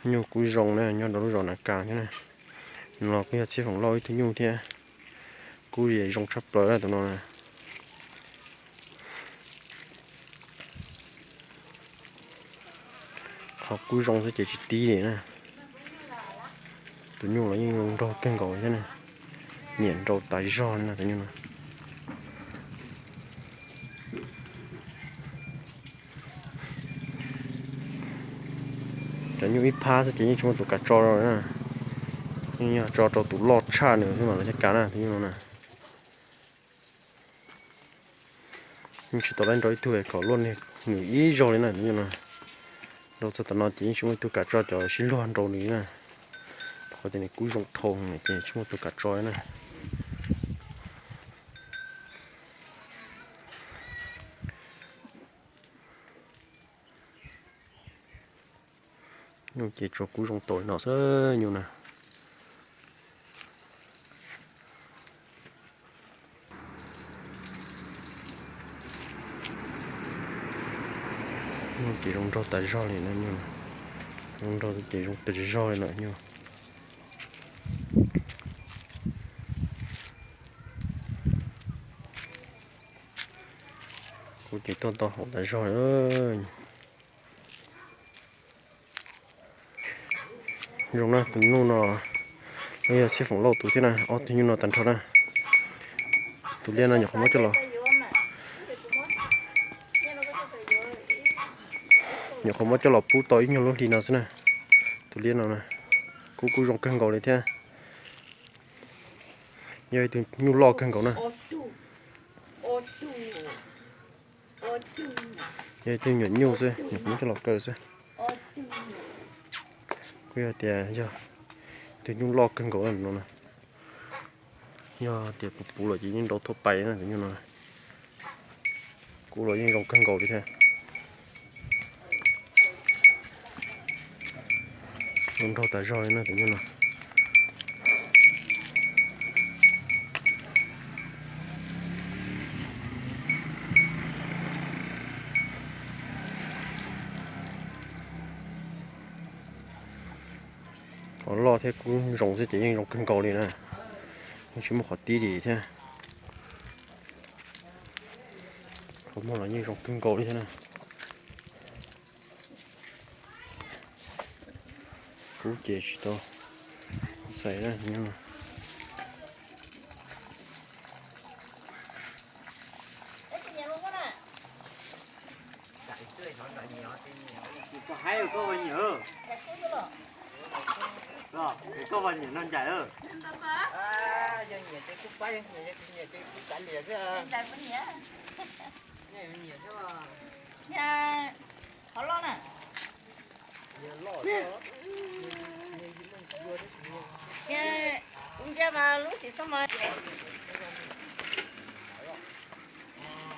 Nyuj kub zoo na, nyob rau lub zos Nav Kas thiab na. No kuj yog Txhiaj Foom Lauj ib tug nyuj thiab. Kub zoo tshaj plaws tus no na. Qhov kub zoo xwb ces tsis tib li na. Tus nyuj los yeej zoo nraug kawg nkaus thiab na. Nyiam nrau tas zog li na tus nyuj no. Cov nyuj ib phab xwb ces yeej tsis muaj tus kam tso na. Yeej yog tso rau tus loj tshaj nws xwb mas lawv thiaj kam na tus nyuj no na. Yeej tsis tau lab nrau ib tug kom luaj nws ib zaug li na tus nyuj no. Nrau txog tam no ces yeej tsis muaj ib tug kam tso cov sib luag nrau nws na. Rau qhov tias nws kub zoo dhau ces tsis muaj tus kam tso na. Nyuj ces tsuas kub zoo tau li no xwb nyuj na. Nyuj ces zoo nraug tas zog li na, zoo nraug ces zoo tas zog li lawm nyuj. Kuv ces tuaj tau haum tas zog li. Zoo na, tus nyuj no yog Txhiaj Foom Lauj tus thiab na, ob tug nyuj no tag nrho na. Tus liab no nyuam qhuav muab coj los, nyuam qhuav muab coj los pub tau ib nyuag lub hli no xwb na. Tus liab no na, kuj kuj zoo kawg nkaus li thiab. Yog ib tug nyuj loj kawg nkaus na. Yog ib tug nyuam nyuj xwb, nyuam qhuav muab coj los kaw xwb. Kuj yog tias yog tus nyuj loj kawg nkaus no na. Yog tias puv puv los ces yeej nrau thuaj pais na tus nyuj no. Kub los yeej zoo kawg nkaus li thiab. Zoo nraug tas zog li na tus nyuj no. Qhov loj thiab kub zoo xwb ces yeej zoo kawg nkaus li na. Yeej tsis muaj qhov tib li thiab. Qhov muag los yeej zoo kawg nkaus li thiab na. Kub ces tsis tau xais na.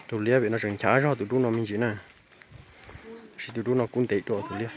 Tus liab pem no tseem nchav zog tus dub no me ntsis na. Tab sis tus dub no kub ntev dua tus liab.